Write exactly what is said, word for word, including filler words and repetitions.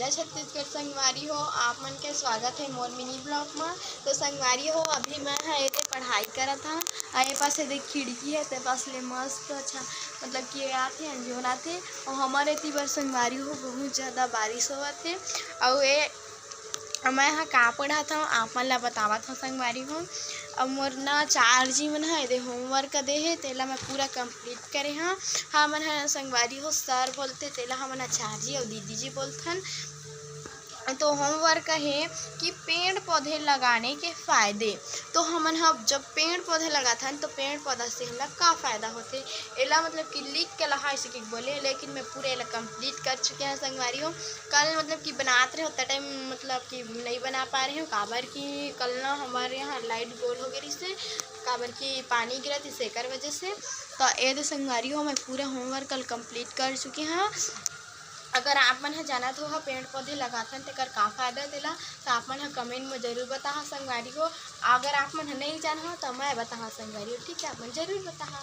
जय छत्तीसगढ़ संगवारी हो, आप मन के स्वागत हे मोर mini vlog म। तो संगवारी हो, अभी मैं ह एदे पढ़ाई करत हंव, अउ ए पास एदे खिड़की हे, ते पास ले मस्त अच्छा, मतलब कि आथे, अंजोर आथे। अउ हमर एती बर संगवारी हो बहुत ज्यादा बारिश होवत हे। अउ ए मैं ह का पढ़त हंव, आप मन ला बतावत हंव संगवारी हो। अब मोर ना चार जी मन ह एदे homework दे हे, तेला मैं पूरा complete करे हंव। हमन ह संगवारी हो sir बोलथे, तेला हमन ह चार जी अउ दीदी जी बोलथन। तो homework हे कि पेड़ पौधे लगाने के फायदे। तो हमन ह जब पेड़ पौधे लगाथन, तो पेड़ पौधा से हमला का फायदा होथे, एला मतलब कि लिख के लहा ऐसे कि बोले, लेकिन मैं पूरा एला complete कर चुके हंव संगवारी हो। कल मतलब कि बनात रहे, उतना time मतलब कि नहीं बना पा रहे हंव, काबर कि कल ना हमर यहाँ light गोल हो गे रहिसे, काबर कि पानी गिरत रहिसे, एकर वजह से। तो एदे संगवारी हो, मैं पूरा homework कल complete कर चुके हंव। अगर आप मन ह जानत हो हा पेड़ पौधे लगाथन तेकर का फायदा तेला, तो आप मन ह comment में जरूर बताहा संगवारी हो। अगर आप मन ह नहीं जानहा तो मैं बताहा संगवारी हो, ठीक है, आप मन जरूर बताहा।